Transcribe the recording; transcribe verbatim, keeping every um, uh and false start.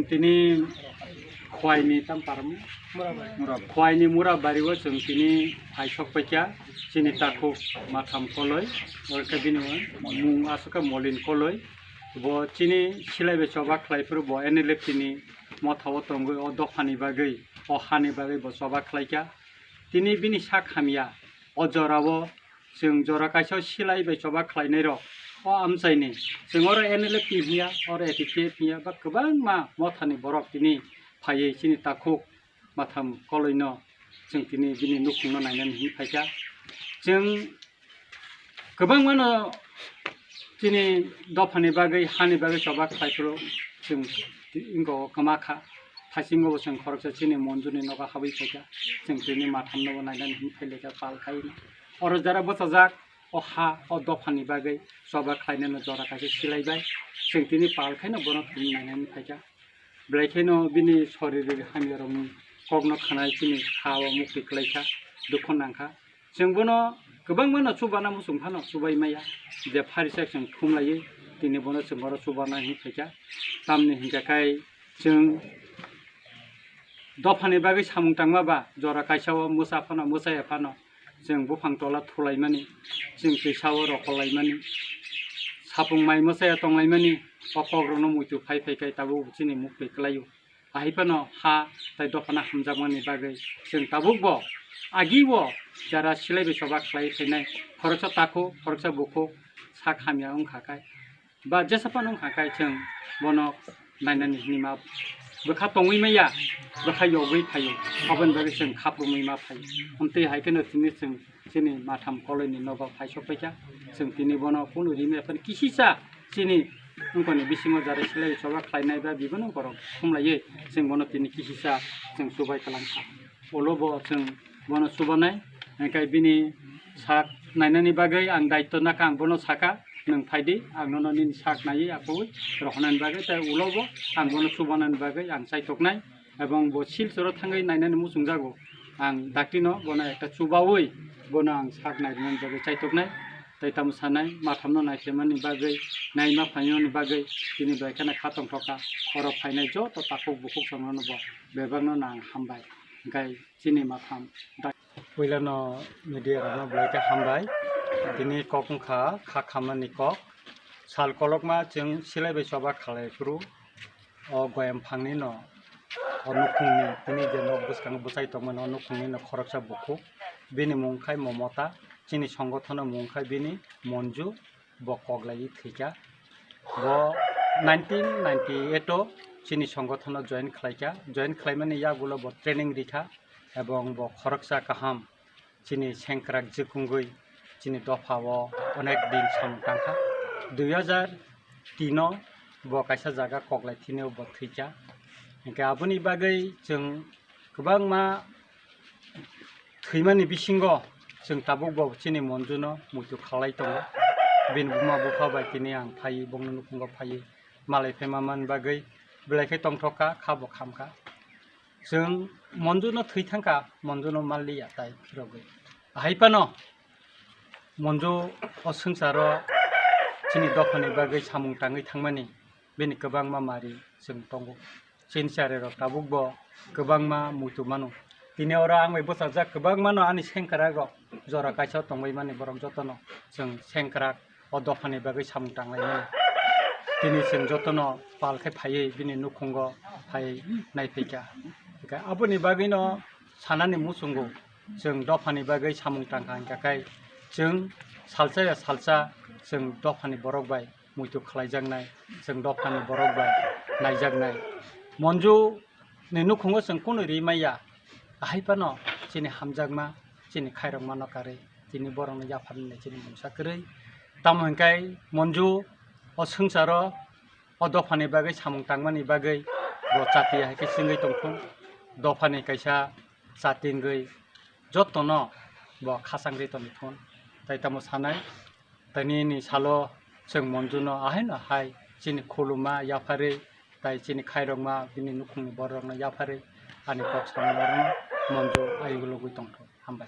Tini Khwaini tam paramo? Khwaini Murabari o chwng tini phaisok paikha chini takhuk Matham Koloi, oro khe bini mung aswk khe Molin Koloi. Bo chini silai bai choba khlai phuru bo N L F T ni motha o tongwi o dophani bagwi, o hani bagwi bo choba khlaikha. Tini bini sak hamya o jorao chwng jora kaisa silai bai choba khlainai rok o amchaini chwng oro N L F T hiya, oro A P P F hiya ba kwbangma mothani borok tini phaiwi chini takhuk Matham Koloino chwng tini bini nukhungno nainani hinwi phaikha. Chwng kwbangmano chini dophani bagwi, hani bagwi choba khlai phuru chwng ingo kwma kha. Thaisingo bo chwng khoroksa chini Monjuni nogo habwi phaikha. Chwng tini Mathamno bo nainani hinwi phailaikha pal khaino. Oro jara bwchajak o ha, o dophani bagwi choba khlainano jora kaisa silaibai. Chwng tini pal khaino bono tini nainani phaikha. Belai kheno bini soriri hamyarokni kokno khanai chini ha-o muktwi kwlaikha, dukhu nangkha. Chwng bono kwbangmano chubana muchung phano chubai maya, je pharisek chwng thumlaiwi tini bono chwng oro chubana hinwi phaikha. Tamni hinkhe kai chwng dophani bagwi samung tangma ba jora kaisa-o mwsa phano, mwsaya phano chwng buphang tola thulaimani, chwng twisa-o rokolaimani, sapung mai mwsaya tonglaimani, o kokrokno muitu phai phai kai tabuk chini muktwi kwlaio. Ahai phano ha tai dophano hamjakmani bagwi chwng tabukbo agi-o jara silai bai choba khlai phainai khoroksa takhuk, khoroksa bukhuk sak hamya wngkha khe ba jesa phano wngkha khe chwng bono nainani hinwi ma bwkha tongwi maya, bwkha yogwi phaio, aboni bagwi chwng khaprumwi ma phaio. Amtwi hai kheno tini chwng chini Matham Koloini nogo phai sokpaikha. Chwng tini bono kunu rimwi aphano kisisa chini wngkoni bisingo jara silai choba khlainai ba bibano borok khumlaiwi chwng bono tini kisisa chwng chubai kwlangkha. Ulo bo chwng bono chubanai, hwnkhe bini sak nainani bagwi ang daityo nakha, ang bono sakha, "Nwng phaidi, ang nono nini sak naiwi apowi rohornani bagwi, tei ulo bo ang bono chubanani bagwi ang chaitoknai." Ebong bo Silchoro thangwi nainani muchungjago. Ang daktino bono ekta chubawi bono ang sak nairwmani bagwi chaitoknai. Tei tamo sanai, Mathamno naikhlaimani bagwi, naima phaimani bagwi tini bai kheno kha tongthokha. Oro phainai joto takhuk bukhuk chwngnono bo bebakno ang hambai. Hwnkhe chini Matham dak- Puilano media rokno belai khe hambai. Tini kok wngkha kha khamani kok. Sal kolokma chwng silai bai choba khalai phuru. O goyam phangni no, o nukhungni, tini je nok bwskango bwchai tongmani, o nukhungni no khoroksa bukhuk. Bini mung khai Momota, chini songothono mung khai bini Monju, bo koklaiwi thwikha. Bo nineteen ninety-eight o chini songothono join khlaikha. Join khlaimani yagulo bo training rikha, ebong bo khoroksa kaham chini sengkrak jikungwi chini dopha o onek din samung tangkha. Dui hajar tin o bo kaisa jaga koklai thini bo thwikha. Hinkhe aboni bagwi chwng kwbangma thwimani bisingo chwng tabuk bo chini Monjuno muitu khalai tongo. Bini buma bupha bai tini ang phaiwi bongni nukhungo phaiwi malai phaima man bagwi belai khe tongthok kha, kha bo kham kha. Chwng Monjuno thwi thang kha, Monjuno manliya tai phirogwi. Ahai phano Monju o swngcharo chini dophani bagwi samung tangwi thangmani bini kwbangma mari chwng tongo. Chini chari rok tabuk bo kwbangma muitu mano. Tini oro ang bai bwchajak kwbangma no ani sengkrak rok jora kaisa tongbai mani borok jotono chwng sengkrak o dophani bagwi samung tanglaimani. Tini chwng jotono pal khe phaiwi bini nukhungo phaiwi naiphaikha. Hwnkhe aboni bagwino sanani muchungo chwng dophani bagwi samung tangkha hwnkha khe chwng salsa ya salsa chwng dophani borok bai muitu khlaijaknai, chwng dophani borok bai naijaknai. Monju ni nukhungo chwng kunu ri maya, ahai phano chini hamjakma, chini khairokmano karwi, tini borokno yapharnani chini mungsa kwrwi. Tamo hwnkhe Monju o swngcharo o dophani bagwi samung tangmani bagwi bo chati hai khe chwngwi tongthung. Dophani kaisa chati wngwi jotono bo khachang ri tongwi thung. Tai tamo sanai, tini ni salo chwng Monjuno ahaino hai chini khuluma yapharwi, tai chini khairokma bini nukhungni bororokno yapharwi ani kok samani borokno Monju ayuk logwi tongthung. Hambai.